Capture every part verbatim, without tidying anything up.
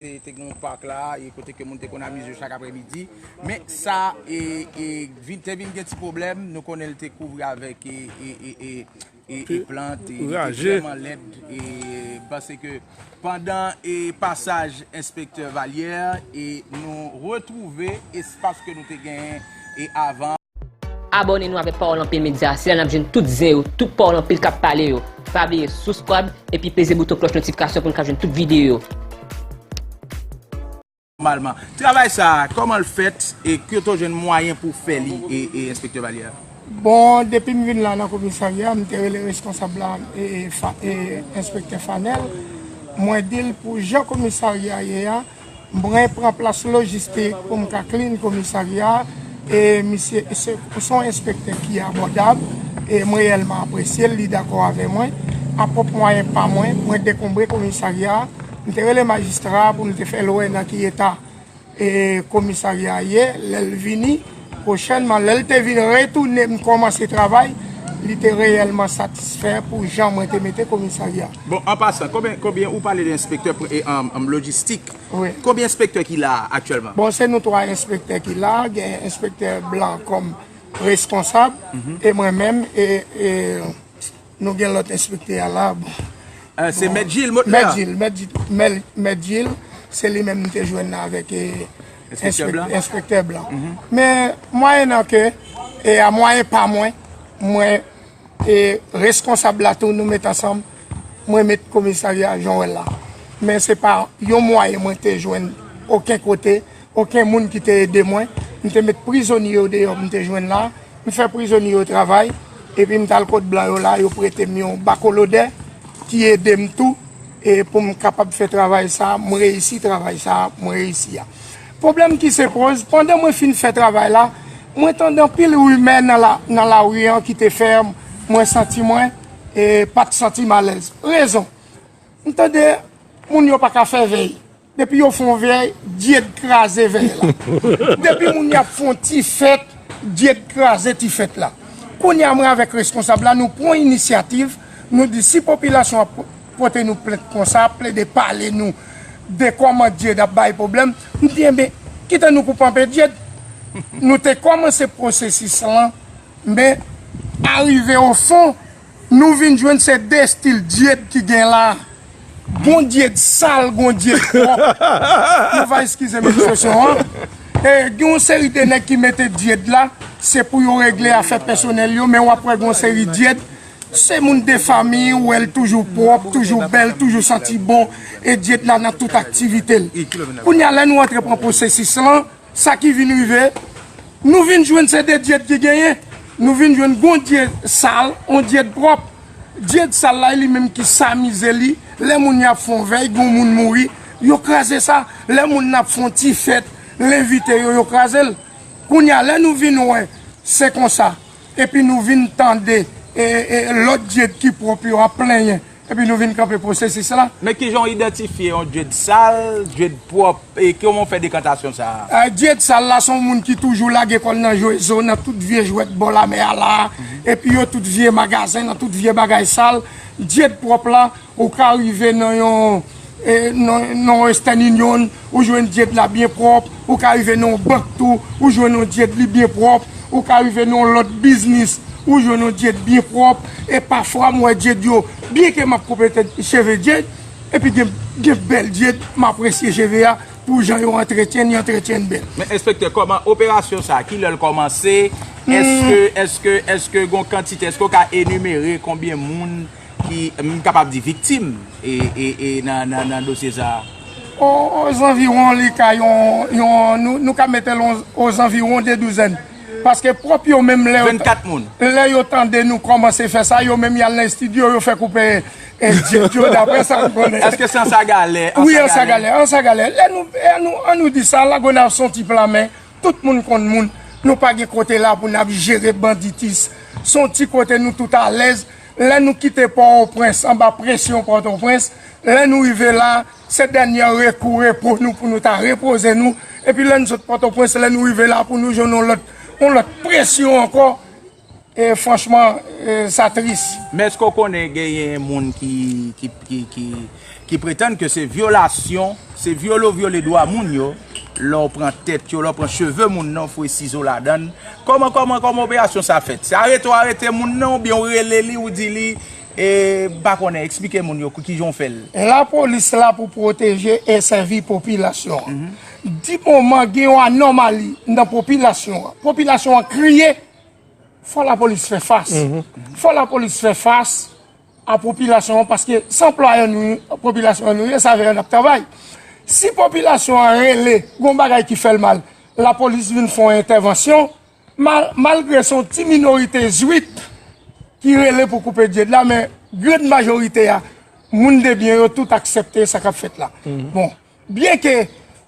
te, te gen yon pak la, e kote ke moun te konn amize yo chak aprèmidi. Men sa, e, e, vin, te vin gen ti pwoblèm, nou konnen l te kouvri avèk, e, e, e, e, e, e plant, e li te vrèman lèd, e m panse ke pandan, e, pasaj enspektè Vallière, e nou retwouve espas ke nou te genyen, e avan. Abòne nou avèk Pawòl Anpil Medya, se la n ap jwenn tout zen yo, tout pawòl anpil k ap pale yo. Pa bliye subscribe epi peze bouton klòch notifikasyon pou n ka jwenn tout videyo yo. Nòmalman. Travay sa a, kòman l fèt e kote w jwenn mwayen pou w fè li, e, e, enspektè Vallière? Bon, depi m vin la nan komisarya, m te rele responsab la, e, e, fa, e, enspektè Fanel. Mwen di l pou jan komisarya ye a, mwen pran plas lojistik pou m ka clean komisarya a, e misye se, se yon enspektè ki abòdab, e mwen reyèlman apresye l, li dakò avè mwen. A pwòp mwayen pa mwen, mwen dekonbre komisarya a. M te rele majistra a pou m te fè l wè nan ki eta, e, komisarya a ye, lè l vini. Pwochènman, lè l te vin retounen, m kòmanse travay, li te reyèlman satisfè pou jan mwen te mete komisarya a. Bon, an pasan, konbyen, konbyen ou pale de enspektè, e, an, an lojistik? Wi. Konbyen enspektè ki la a aktyèlman? Bon, se nou twa enspektè ki la, gen enspektè Blan kòm responsab, e mwen menm, e, e nou gen lòt enspektè a la, bon. Ah, se Mèt Jil, Mòt Lè a? Mèt Jil, Mèt Jil, Mèt, Mèt Jil, se li menm m te jwenn nan avèk, e, enspektè Blan. Enspektè Blan. Men, mwayennan ke, e a mwayen pa mwen, mwen, e responsab la tou, nou met ansanm, mwen met komisarya a jan w wè l la. Men se pa yon mwayen mwen te jwenn okenn kote, okenn moun ki te ede mwen. M te met prizonye yo deyò, m te jwenn la. M fè prizonye yo travay, epi m t al kot blan yo la, yo prete m yon bakolodè ki ede m tou, e pou m kapab fè travay sa, m reyisi travay sa, mwen reyisi a. Pwoblèm ki se poz, pandan mwen fin fè travay la, mwen tande anpil rimè nan la, nan lari an ki te fè mwen santi mwen, e, pa t santi m alèz. Rezon, m tande moun yo pa ka fè vèy. Depi yo fè yon vèy, Dyed kraze vèy la. Depi moun y ap fè yon ti fèt, Dyed kraze ti fèt la. Kounye a, mwen avèk responsab la, nou pran inisyativ, nou di si popilasyon ap pote nou plent konsa, ap plede pale nou de kòman Dyed ap bay pwoblèm, m di, enben, kite nou koupe anpe Dyed. Nou te kòmanse pwosesis lan, men arive o fon, nou vin jwenn se de estil Dyed ki gen la. Gon Dyed sal, gon Dyed pwòp. Nou va eskize m ekspresyon an. E gen yon seri de nèg ki mete Dyed la, se pou yo regle afè pèsonèl yo, men w ap wè gon seri Dyed, se moun de fanmi, ou wè l toujou pwòp, toujou bèl, toujou santi bon, e Dyed la nan tout aktivite l. Kounye a, lè nou antre pran pwosesis lan, sa ki vin rive, nou vin jwenn se de Dyed ki genyen. Nou vin jwenn gon Dyed sal, on Dyed pwòp. Dyed sal la, e li menm ki samize li. Lè moun y ap fè on vèy, gon moun mouri, yo kraze sa. Lè moun nan ap fè on ti fèt, l envite yo, yo kraze l. Kounye a, lè nou vin wè, se konsa. Epi nou vin tande, e, e, lòt Dyed ki pwòp yo ap plenyen. Epi nou vin kanpe pwosesis la. Men kijan w idantifye yon Dyed sal, Dyed pwòp, e kòman w fè dekantasyon sa a? A, Dyed sal la, se yon moun ki toujou lage kò l nan jwe zo, nan tout vye jwèt bò lamè a la, epi yo tout vye magazen, nan tout vye bagay sal. Dyed pwòp la, ou ka rive nan yon, e, nan, nan Western Union, ou jwenn Dyed la byen pwòp, ou ka rive nan yon bank tou, ou jwenn yon Dyed li byen pwòp, ou ka rive nan yon lòt biznis, ou jwenn yon Dyed byen pwòp, e pafwa m wè Dyed yo, byenke m ap koupe tèt cheve Dyed, epi gen, gen bèl Dyed, m apresye cheve a, pou jan yo antretyen, yo antretyen bèl. Men enspektè, kòman operasyon sa a, kilè l kòmanse? Èske, èske, èske gon kantite, èske w ka enimere konbyen moun ki, m kapab di viktim, e, e, e nan, nan, nan dosye sa a? O, ozanviwon, li ka yon, yon, nou, nou ka mete l o, ozanviwon de douzèn. Paske pwòp yo menm, lè yo, vennkat moun, lè yo tande nou kòmanse fè sa, yo menm y al nan estidyo, yo fè koupe, e, Dyed yo, daprè sa m konnen. Èske se an Sagalè? Wi, an Sagalè, an Sagalè. Lè nou, lè nou, an nou di sa, Lagonav se yon ti plan, men tout moun konn moun. Nou pa gen kote la pou n ap jere banditis. Se yon ti kote nou tout alèz. Lè nou kite Pòtoprens, anba presyon Pòtoprens, lè nou rive la, se dènye rekou, repo nou pou nou ta repoze nou. Epi lè nou sot Pòtoprens, lè nou rive la pou nou jwenn yon lòt, yon lòt presyon ankò. E franchman, e, sa tris. Men èske w konnen genyen moun ki, ki, ki, ki, ki pretann ke se vyolasyon, se vyole w vyole dwa moun yo, lè w pran tèt yo, lè w pran cheve moun nan, w foure sizo ladan l. Kòman, kòman, kòman operasyon sa fèt? Se arete w arete moun nan, oubyen w rele li, ou di li, e, m pa konnen, eksplike moun yo kijan w fè l. Lapolis la pou pwoteje e sèvi popilasyon an. Di moman gen yon anòmali nan popilasyon an, popilasyon an kriye, fò lapolis fè fas. Fò lapolis fè fas a popilasyon an, paske se anplwaye nou, popilasyon an nou ye, sa vle n ap travay. Si popilasyon an rele, gon bagay ki fè l mal, lapolis vin fè yon entèvansyon, mal, malgre se yon ti minorite zwit ki rele pou koupe dyed la, men grann majorite a, moun de byen yo tout aksepte sa k ap fèt la. Bon, byenke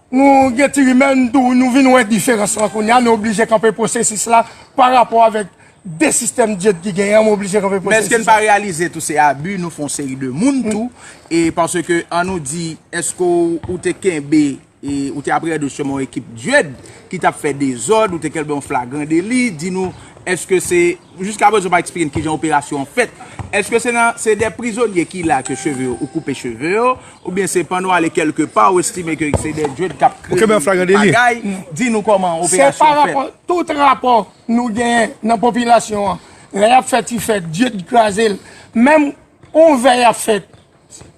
nou gen ti rimè, nou tou, nou vin wè diferans lan kounye a, nou oblije kanpe pwosesis la pa rapò avèk de sistèm dyed ki genyen an, m oblije kanpe pwosesis la. Men èske n pa reyalize tou se abi nou fè yon seri de moun tou, e paske an nou di, èske w, ou te kenbe, e ou te apriyande jisteman yon ekip dyed ki t ap fè dezòd, ou te kenbe yon flagran deli, di nou, èske se, jiska prezan w pa eksplike n kijan operasyon an fèt, èske se nan, se de prizonye ki la ke cheve yo, ou koupe cheve yo, oubyen se pandan w ale kèlke pa, ou estime ke se de dyed k ap kreye bagay, di nou kòman operasyon an fèt. Se pa rapò, tout rapò nou genyen nan popilasyon an, lè y ap fè ti fèt, dyed kraze l, menm yon vè y ap fèt,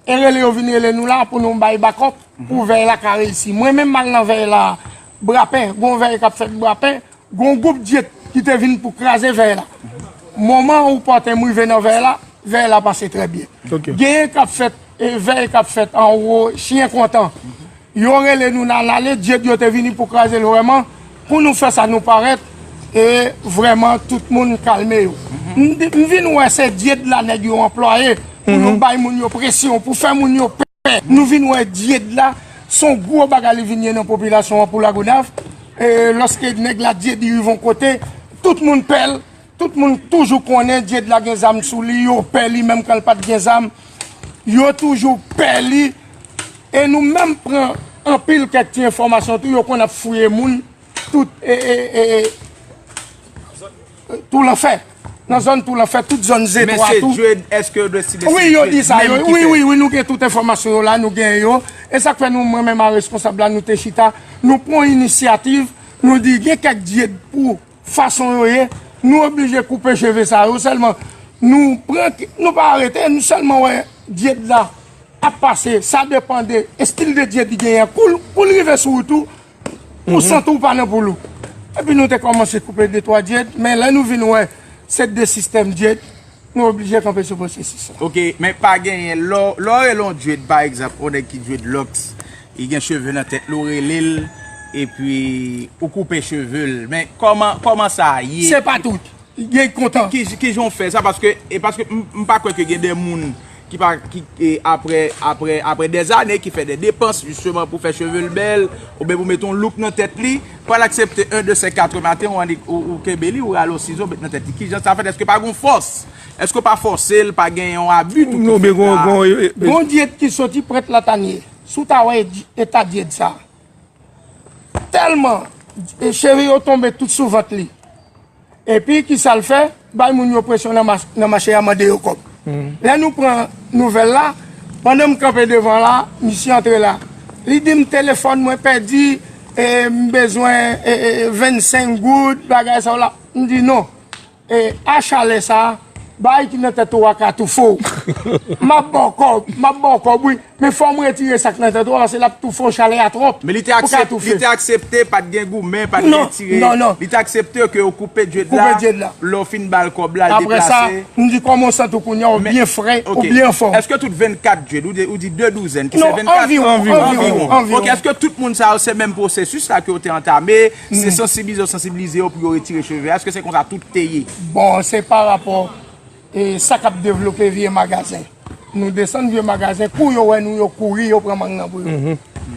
e rele yo vin rele nou la pou nou bay bakòp, pou vèy la ka reyisi. Mwen menm m al nan vèy la, Brapen, gon vèy k ap fèt Brapen, gon gwoup dyed ki te vin pou kraze vèy la. Moman opòten m rive nan vèy la, vèy la pase trè byen. Genyen k ap fèt, e vèy k ap fèt anwo, Chyen Kontan. Yo rele nou n al ale, dyed yo te vini pou kraze l vrèman, pou nou fè sa nou parèt, e vrèman tout moun kalme yo. M di, m vin wè se dyed la nèg yo anplwaye pou yo bay moun yo presyon, pou fè moun yo pè. Nou vin wè dyed la, se yon gwo bagay li vin ye nan popilasyon an pou Lagonav. E lòske nèg la dyed li rive yon kote, tout moun pè l, tout moun toujou konnen dyed la gen zam sou li, yo pè li menm kan l pa t gen zam. Yo toujou pè li. E nou menm pran anpil kèk ti enfòmasyon tou, yo konn ap fouye moun tout, e, e, e, e, tou lanfè. Nan zòn tou lanfè, tout zòn Zetwa tou. Men se dyed, èske yo dwe estime se dyed menm ki fè? Wi, yo di sa, wi, wi, wi, nou gen tout enfòmasyon yo la, nou gen yo. E sa k fè nou, mwen menm a reskonsab la, nou te chita, nou pran yon inisyativ, nou di gen kèk dyed pou fason yo ye, nou oblije koupe cheve sa yo, sèlman nou pran, nou pa arete, nou sèlman wè dyed la ap pase, sa depann de estil de dyed li genyen, kou l, kou l rive sou wout ou, ou santi w pa nan poul ou. Epi nou te kòmanse koupe de twa dyed, men lè nou vin wè se de sistèm dyed, nou oblije kanpe sou pwosesis la. Ok, men pa genyen, lè w, lè w rele yon dyed, pa egzanp, yon nèg ki dreadlocks, li gen cheve nan tèt li, w rele l, epi ou koupe cheve l. Men kòman, kòman sa ye? Se pa tout. Gen kontan. Ki, ki jan w fè sa? Paske, e paske m, m pa kwè ke gen de moun ki pa, ki, e, apre, apre, apre dèzane, ki fè de depans, jisteman, pou fè cheve l bèl, oubyen pou mete yon look nan tèt li, pral aksepte en, de, senk, kat maten, ou annik, ou, ou kenbe li, ou rale yon sizo, met nan tèt li. Ki jan sa fèt? Èske pa gon fòs? Èske w pa fòse l, pa gen yon abi tou ki fèt la? Gon dyed ki soti Prent Latanye. Si w ta wè eta dyed sa. Tèlman, e, cheve yo tonbe tout sou vant li. Epi, kisa l fè? Bay moun yo presyon nan mach-, nan mache a, mande yo kòb. Lè nou pran nouvèl la, pandan m kanpe devan la, misye antre la. Li di m telefòn mwen pèdi, e m bezwen, e, e, vennsenk goud, bagay sa w la. M di non. E, a chalè sa, bagay ki nan tèt ou a ka toufe w. M ap ba w kòb, m ap ba w kòb, wi. Men fò m retire sa k nan tèt ou a, paske l ap toufe w, chalè a twòp. Men li te aksep-, li te aksepte, pa t gen goumen, pa t gen tire. Non, non, non. Li te aksepte ke yo koupe dread la. Koupe dread la. Lè w fin ba l kòb la, l deplase. Apre sa, m di kòman w santi w kounye a, ou byen fre, ou byen anfòm. Èske tout vennkat dread, ou di, ou di de douzèn, ki se vennkat? Non, anviwon, anviwon, anviwon. Ok, èske tout moun sa yo, se menm pwosesis la ke yo te antame, se sansibilize yo, sansibilize yo pou yo retire cheve a? Èske se konsa tout te ye? Bon, se pa rapò, e, sa k ap devlope vye magazen. Nou desann vye magazen, kou yo wè nou, yo kouri, yo pran mang nan pou yo.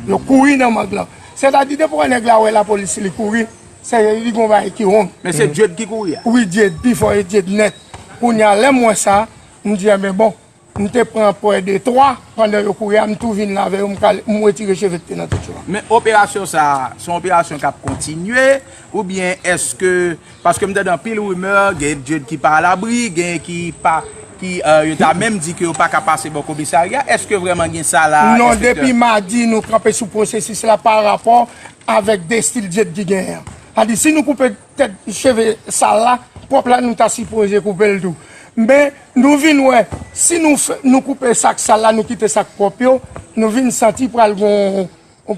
Yo kouri nan mang lan. Sètadi, depi w wè nèg la wè lapolis, li kouri, se li gon bagay ki wrong. Men se dread ki kouri a? Wi, dread, pi fò e dread nèt. Kounye a, lè m wè sa, m di, enben bon, m te pran pwè de twa, pandan yo kouri a, m tou vin la avè yo, m kale, m retire cheve k te nan tèt yo a. Men operasyon sa a, se yon operasyon k ap kontinye, oubyen èske, paske m tande anpil rimè, gen dread ki pa alabri, gen ki pa, Ki, euh, yo ta menm di ke yo pa ka pase bò komisarya. Èske vrèman gen sa la, Non, enspektè? Depi madi, nou kanpe sou pwosesis la pa rapò avèk de estil dyed ki genyen an. Sa di, si nou koupe tèt cheve sal la, pwòp la, nou ta sipoze koupe l tou. Men, nou vin wè, si nou fè, nou koupe sak sal la, nou kite sak pwòp yo, nou vin santi pral gon,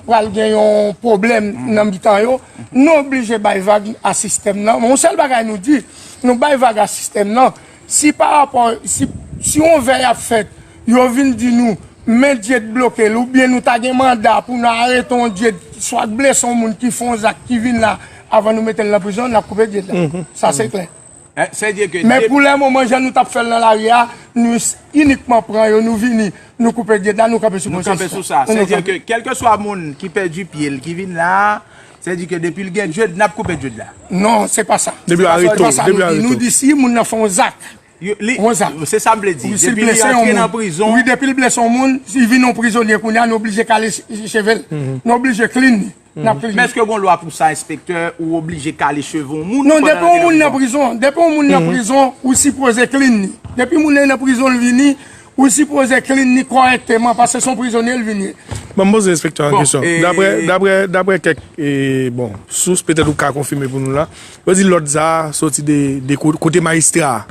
pral gen yon pwoblèm nan mitan yo. Nou oblije bay vag a sistèm nan. Men yon sèl bagay nou di, nou bay vag a sistèm nan. Si pa rapò, si, si yon vèy ap fèt, yo vin di nou, men dyed bloke l, oubyen nou ta gen manda pou nou arete yon dyed, swa blese yon moun ki fè yon zak ki vin la, avan nou mete l nan prizon, n ap koupe dyed la. Sa se klè. Eh, sètadi ke Men pou lè moman, jan nou t ap fè l nan lari a, nou s- inikman pran yo, nou vini, nou koupe dyed la, nou kanpe sou Nou kanpe pwosesis sou la. sa. Nou Sètadi kanpe. ke kèlkeswa moun ki pèdi pye l, ki vin la, sètadi ke depi l gen dyed, n ap koupe dyed la. Non, se pa sa. Depi yo Se pa sa. arete w, Se pa sa depi yo nou di. arete Nou w. di si moun nan fè yon zak. Yo, li, Yon zak. se sa m vle di. Wi, si l Depi li blese yon antre nan moun. prizon, Wi, depi l blese yon moun, si l vin yon prizonye kounye a, nou oblije kale ch- cheve l. Nou oblije clean li. N ap clean Men li. èske gen lwa pou sa, enspektè, ou oblije kale cheve yon moun Non, pandan depi l yon te nan moun nan prizon? prizon, depi yon moun nan prizon, ou sipoze clean li. Depi moun nan nan prizon, l vini, ou sipoze clean li kòrèkteman, paske se yon prizonye l vin ye. Ban m poze enspektè an Bon, kesyon. e- Daprè, daprè, daprè kèk, e, bon, sous, petèt ou ka konfime pou nou la, yo di lòd sa a soti de, de ko- kote majistra a.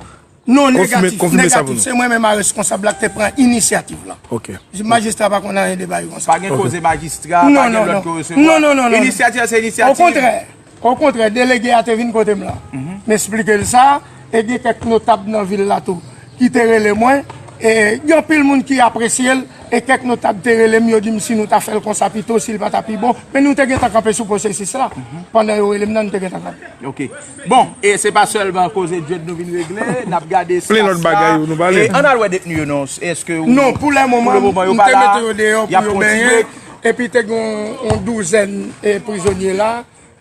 Non, Konfime- negatif, konfime sa pou negatif. nou. Se mwen menm a reskonsab la ki te pran inisyativ la. Ok. Majistra pa konn anyen de bagay konsa. Pa gen Ok. koze majistra, Non, pa gen non, lòd non. ke resevwa. Non, non, non, non. Inisyativ, se inisyativ. Okontrè, okontrè, delege a te vin kote m la. M esplike l sa, e gen kèk notab nan vil la tou ki te rele mwen, e gen anpil moun ki apresye l, e kèk notab te rele m, yo di m si nou ta fè l konsa pito, si l pa ta pi bon. Men nou te gentan kanpe sou pwosesis la. Pandan yo rele m nan, nou te gentan kanpe. Ok. Bon, e se pa sèlman koze dyed nou vin regle, n ap gade Plen lòt espas la. bagay yo nou pale. E ann al wè detni yo non. Èske ou Non, pou lè pou moman, le moman yo m pa te la, mete yo deyò y ap pou yo pran ti benyen, brek. epi te gen yon, yon douzèn e, prizonye la,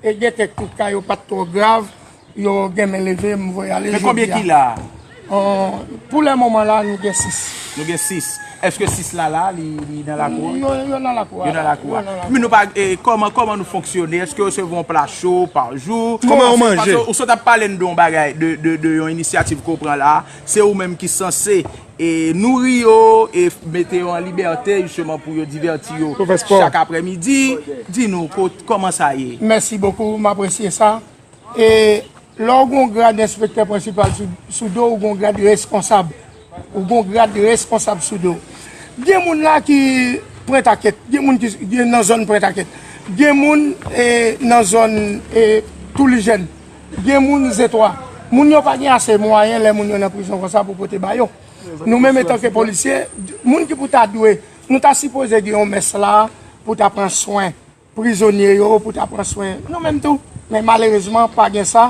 e gen kèk tout ka yo pa t twò grav, yo gen men leve, m voye ale Men konbyen jodi a. ki la? An, pou lè moman la, nou gen sis. Nou gen sis. Èske sis la la, li, li nan lakou an? Yo, yo nan lakou a. Yo nan lakou a. Yo nan lakou. Men nou pa, e, kòman, kòman nou fonksyone? Èske yo resevwa yon pla cho pa jou? Kòman yo Paske, manje? paske ou sot ap pale n de yon bagay, de, de, de yon inisyativ ke w pran la, se ou menm ki sanse, e, nouri yo, e mete yo an libète, jisteman, pou yo divèti yo Pou fè spò. chak aprèmidi. Di nou, kot, kòman sa ye? Mèsi bokou, m apresye sa. E lè w gon grad enspektè prensipal sou, sou do w, ou gon grad reskonsab. Ou gon grad reskonsab sou do w. Gen moun la ki pran takèt, gen moun ki gen nan zòn pran takèt. Gen moun e, nan zòn e, Toulijèn. Gen moun Zetwa. Moun yo pa gen ase mwayen lè moun yo nan prizon konsa pou pote ba yo. Nou menm etanke polisye, moun ki pou ta dwe, nou ta sipoze gen yon mès la pou ta pran swen prizonye yo, pou ta pran swen nou menm tou. Men malerezman, pa gen sa.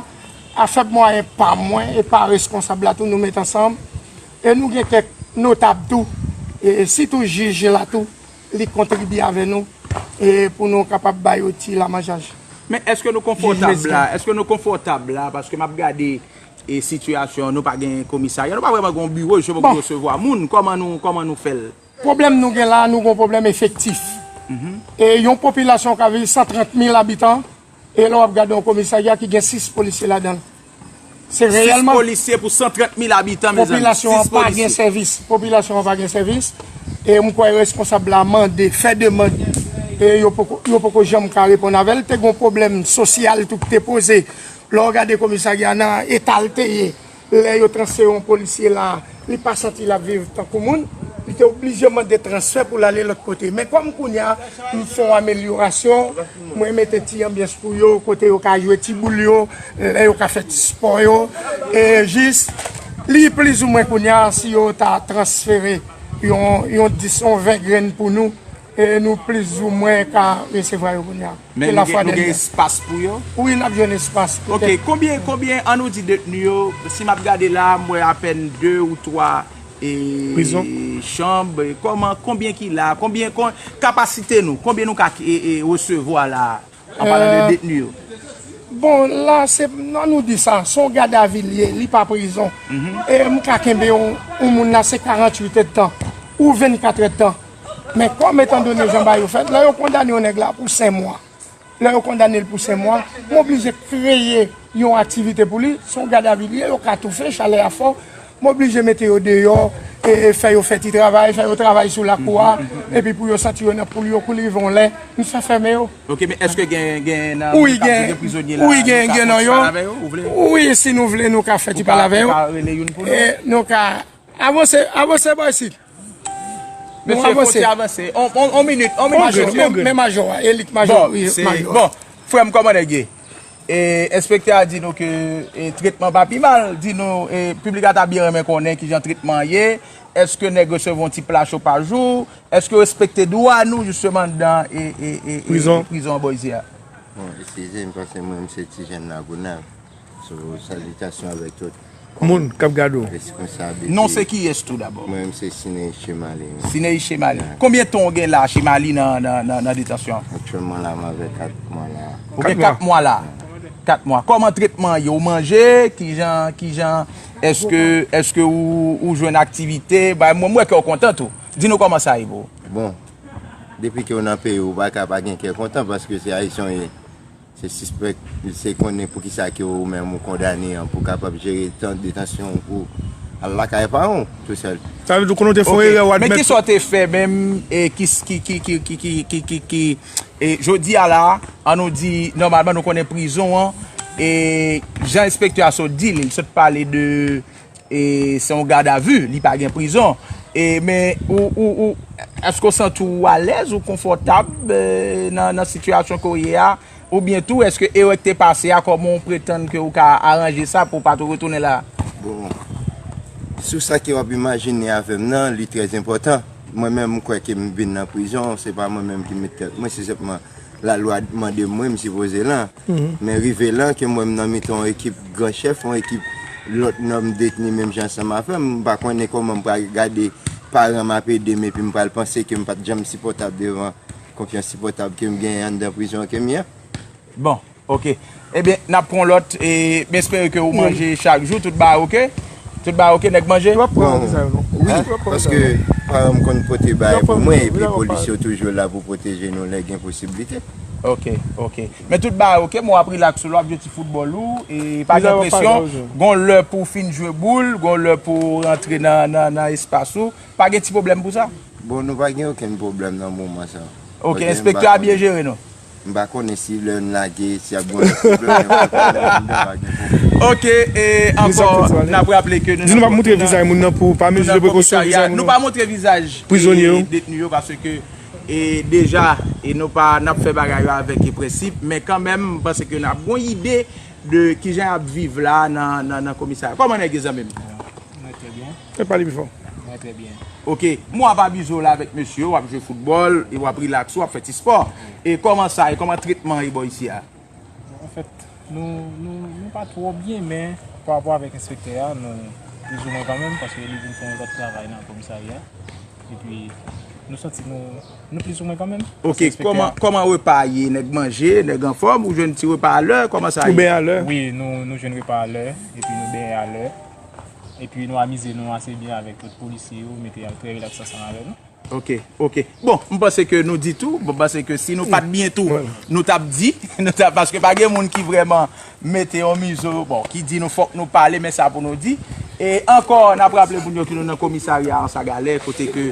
A fèb mwayen pa mwen e pa reskonsab la tou, nou met ansanm. E nou gen kèk notab tou, e sitou jij la tou, li kontribye avè nou e pou nou kapab ba yo ti lamanjaj. Men èske nou konfòtab Jij la? Èske nou konfòtab la? Paske m ap gade e sitiyasyon, nou pa gen komisarya, nou pa vrèman gen yon biwo, jisteman, pou Bon. resevwa moun. Kòman nou, kòman nou fè l? Pwoblèm nou gen la, nou gen yon pwoblèm efektif. E yon popilasyon ka viv san trant mil abitan, e lè w ap gade yon komisarya ki gen sis polisye ladan l. Se Sis reyèlman polisye pou san trant mil abitan, mezanmi. Popilasyon an Sis pa gen polisye. sèvis. Popilasyon an pa gen sèvis. E m kwè reskonsab la mande, fè demann. E yo poko, yo poko janm ka reponn avè l. Te gen yon pwoblèm sosyal tou ki te poze. Lè w gade komisarya nan eta l te ye, lè yo transfere yon polisye la, li pa santi l ap viv tankou moun, li te oblije mande transfè pou l ale lòt kote. Men kòm kounye a, m fè yon amelyorasyon, mwen mete ti anbyans pou yo, kote yo ka jwe ti boul yo, lè yo ka fè ti spò yo, e jis, li plizoumwen kounye a, si yo ta transfere yon, yon dis, yon ven grenn pou nou, e nou plizoumwen ka resevwa yo kounye a. Men E nou lafwa gen, nou gen dènye. espas pou yo? Wi, n ap jwenn espas pou Ok, kèk konbyen, konbyen, an nou di detni yo, si m ap gade la, m wè apèn de ou twa e, Prizon. chanm, e, kòman, konbyen ki la, konbyen, kon, kapasite nou, konbyen nou ka e, e, resevwa la, an palan de Euh, detni yo? Bon, la, se, an nou di sa, se yon gadavi l ye, li pa prizon. E m ka kenbe yon, yon moun la, se karannwit èdtan, ou vennkat èdtan. Men kòm etandone jan bagay yo fèt, lè yo kondane yon nèg la pou senk mwa, lè yo kondane l pou senk mwa, m oblije kreye yon aktivite pou li, se yon gadavi l ye, yo ka toufe, chalè a fò, M oblije mete yo deyò, e, e fè yo fè ti travay, fè yo travay sou lakou a, epi pou yo santi yo nan poul yo, kou l rive yon lè, m sa fèmen yo. Ok, men èske gen, gen nan, wi, gen, gen prizonye la, wi, gen, gen nan yo. Wi, si nou vle, nou ka fè ti pale avè yo. Ou ka, ou ka rele youn pou nou? E, nou ka avanse, avanse bò isit. Mesye, fò ti avanse. On, on, on minit, on minit, mesye. Men majò a, elit majò, wi, majò. Bon, frè m, kòman nèg ye? E, enspektè a di nou ke, e, tretman pa pi mal, di nou, e, piblik la ta byen renmen konnen kijan tretman an ye, èske nèg resevwa yon ti pla cho pa jou, èske yo respekte dwa nou, jisteman, anndan, e, e, e, e, prizon, prizon an bò isi a? Bon, eskize m, paske mwen, m se ti jèn Lagonav. So, salitasyon avèk tout moun k ap gade w. Responsab. Non, se kiyès tou dabò? Mwen menm se Sineiche Mali. Sineiche Mali. Konbyen tan w gen la, Chemali, nan, nan, nan, nan detansyon? Aktyèlman la, m avèk kat mwa la. Ou gen kat mwa la? Kat mwa. Kòman tretman yo? Ou manje? Kijan, kijan, èske, èske ou, ou jwenn aktivite? Ba, mwen, mwen wè kè w kontan tou. Di nou kòman sa ye pou ou. Bon, depi ke w nan peyi w, ou pa ka pa gen kè kontan paske se Ayisyen w ye. Se sispèk, se konnen poukisa ke ou menm ou kondane an pou kapab jere tan detansyon ou pou al lakay paran w tousèl. Sa vle di w konnen w te fè yon erè, w admèt. Men kisa w te fè menm, e ki, ki, e jodi a la, an nou di, nòmalman nou konnen prizon an, e jan enspektè a sot di, li sot pale de e se yon gadavi, li pa gen prizon. E, men, ou, ou, ou, èske w santi w alèz, ou konfòtab, e, nan, nan sitiyasyon ke w ye a? Oubyen tou, èske erè k te pase a, kòman w pretann ke w ka aranje sa pou w pa tou retounen la? Bon, sou sa ke w ap imajine avè m nan, li trè enpòtan. Mwen menm, m kwè ke m vin nan prizon, se pa mwen menm ki met tèt mwen, se senpman lalwa mande m, wi, m sipoze lan. Men rive lan ke m wè m nan mitan yon ekip gran chèf, yon ekip lòt nonm detni menm jan ansanm avè m, m pa konnen kòman m pral gade paran m ap ede m epi m pral panse ke m pa t janm sipòtab devan konfyans sipòtab ke m genyen anndan prizon ke m ye a. Bon, ok. Ebyen, n ap pran lòt, e m espere ke ou manje chak jou, tout bagay ok? Tout bagay ok, nèg manje? Yo p ap pran vizaj nou. Wi, paske paran m konn pote bagay pou mwen, epi polis yo toujou la pou pwoteje nou lè gen posiblite. Ok, ok. Men tout bagay ok, men w ap rilaks ou la, w ap jwe ti foutbòl ou, e pa gen presyon. Gon lè pou w fin jwe boul, gon lè pou w rantre nan, nan, nan espas ou. Pa gen ti pwoblèm pou sa? Bon, nou pa gen okenn pwoblèm nan moman sa. Ok, enspektè a byen jere nou. M pa konnen si lè n lage, si ap gen yon pwoblèm, men pa gen pwoblèm. Ok, e ankò, n ap raple ke nou nan, di nou pa montre vizaj moun nan pou pa mezi de prekosyon vizaj moun nan. Nou pa montre vizaj, e, detni yo, paske, e, deja, e, nou pa, n ap fè bagay yo avèk, e, prensip, men kanmenm, m panse ke n ap gon ide de kijan y ap viv la nan, nan, nan komisarya. Kòman nèg yo, zanmi m? Mwen trè byen. Fè pale pi fò. Mwen trè byen. Ok, m wè w ap amize w la avèk mesye, w ap jwe foutbòl, e w ap rilaks ou, w ap fè ti spò. E kòman sa ye? Kòman tretman ye bò isi a? Bon, anfèt, nou, nou, nou pa twò byen, men pa rapò avèk enspektè a, nou plizoumwen kanmenm, paske li vin fè yon lòt travay nan komisarya. Epi, nou santi nou, nou plizoumwen kanmenm. Ok, kòman, kòman repa a ye? Nèg manje, nèg anfòm, ou jwenn ti repa alè, kòman sa ye? Ou benyen alè? Wi, nou, nou jwenn repa alè, epi nou benyen alè. Epi nou amize nou ase byen avèk tout polisye yo, mete al trè rilaks ansanm avè nou. Ok, ok. Bon, m panse ke nou di tou. Bon, m panse ke si nou pa t byen tou, nou t ap di. Nou t ap, paske pa gen moun ki vrèman mete yon mizo, bon, ki di nou fòk nou pale, men sa pou nou di. E ankò, n ap raple moun yo ke nou nan komisarya Anse à Galets, kote ke,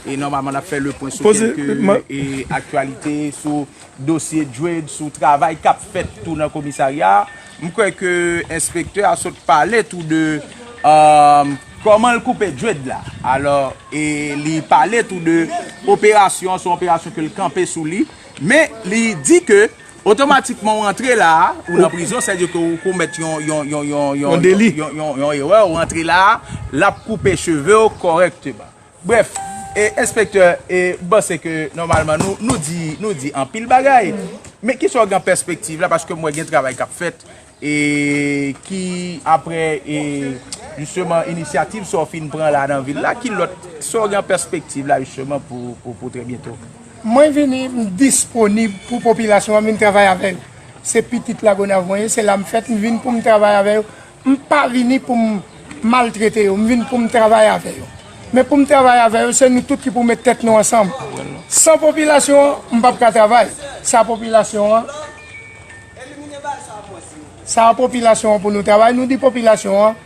e nòmalman, n ap fè le pwen sou kèlke, e, aktyalite, sou dosye Dred, sou travay k ap fèt tou nan komisarya a. M kwè ke enspektè a sot pale tou de, um, kòman l koupe Dred la. Alò, e li pale tou de operasyon, se yon operasyon ke l kanpe sou li, men li di ke otomatikman w antre la a, ou nan prizon, sètadi ke ou komèt yon, yon, yon, yon, yon, yon deli, yon, yon, yon erè, ou antre la a, l ap koupe cheve w kòrèkteman. Brèf, e, enspektè, e, m panse ke nòmalman nou, nou di, nou di anpil bagay. Men kisa w gen pèspektiv la, paske m wè gen travay k ap fèt, e ki apre, e, jisteman, inisyativ sa w fin pran la nan vil la, ki lòt, sa w gen pèspektiv la, jisteman, pou, pou, pou trè byento? Mwen vini, m disponib pou popilasyon an vin travay avè l. Se pitit Lagonav mwen ye, se la m fèt, m vin pou m travay avè yo. M pa vini pou m maltrete yo, m vin pou m travay avè yo. Men pou m travay avè yo, se nou tout ki pou met tèt nou ansanm. San popilasyon an, m p ap ka travay. Sa popilasyon an, sa popilasyon an pou nou travay, nou di popilasyon an,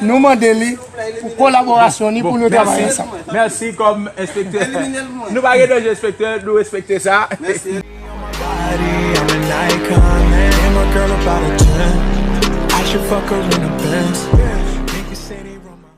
Nou mande li pou kolaborasyon ni pou nou travay ansanm. Mèsi kòm enspektè. Nou pa gen danje enspektè, nou respekte sa. Body, I'm an icon, man. And my girl about a ten. I should fuck her in the Benz.